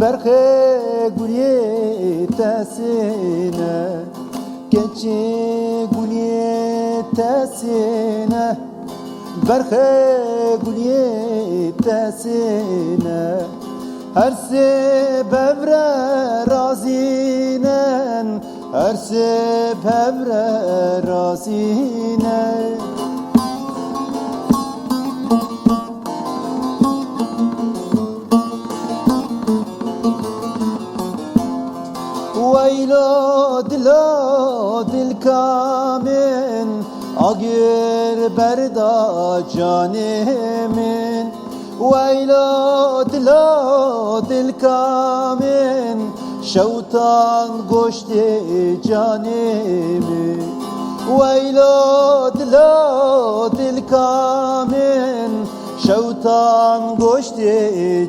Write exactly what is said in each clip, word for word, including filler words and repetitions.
Berxê guliyê tesîne, keçê guliyê tesîne, berxê guliyê tesîne. Her sê bevre razînen, her sê bevre razîne. Weylo dilo dilka min, agir berda canê min. Weylo dilo dilka min, şewtan goştê canê min. Weylo dilo dilka min, şewtan goştê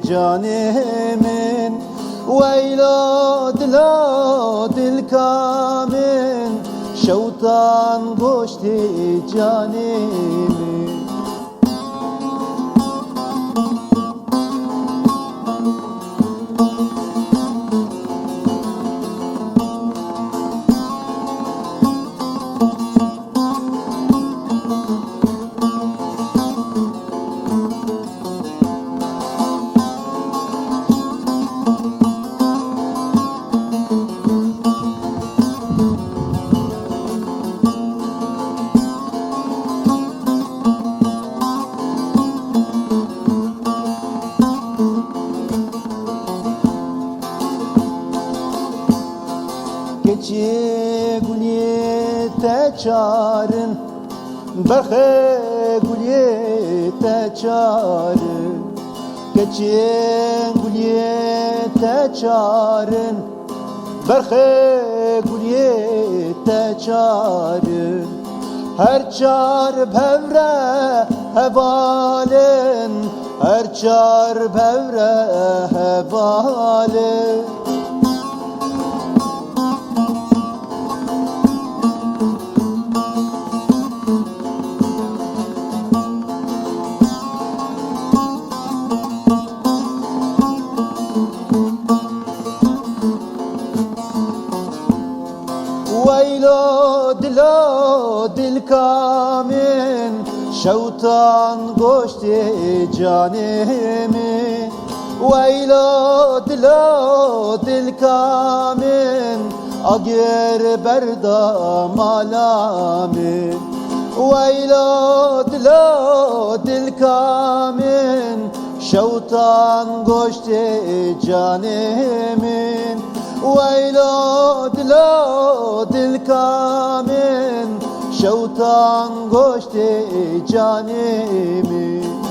canê min. Weylo dilo dilka min, şewtan goştê canê min. Keçê guliyê te çar in, berxê guliyê te çar in. Keçê guliyê te çar in, berxê guliyê te çar in. Her çar bevre hevalin, her çar bevre hevalin. Weylo dilo dilka min, şewtan goştê canê min. Weylo dilo dilka min, agir berda mala min. Weylo dilo dilka min, şewtan goştê canê min. Weylo dilo dilka min, şewtan goştê canê min.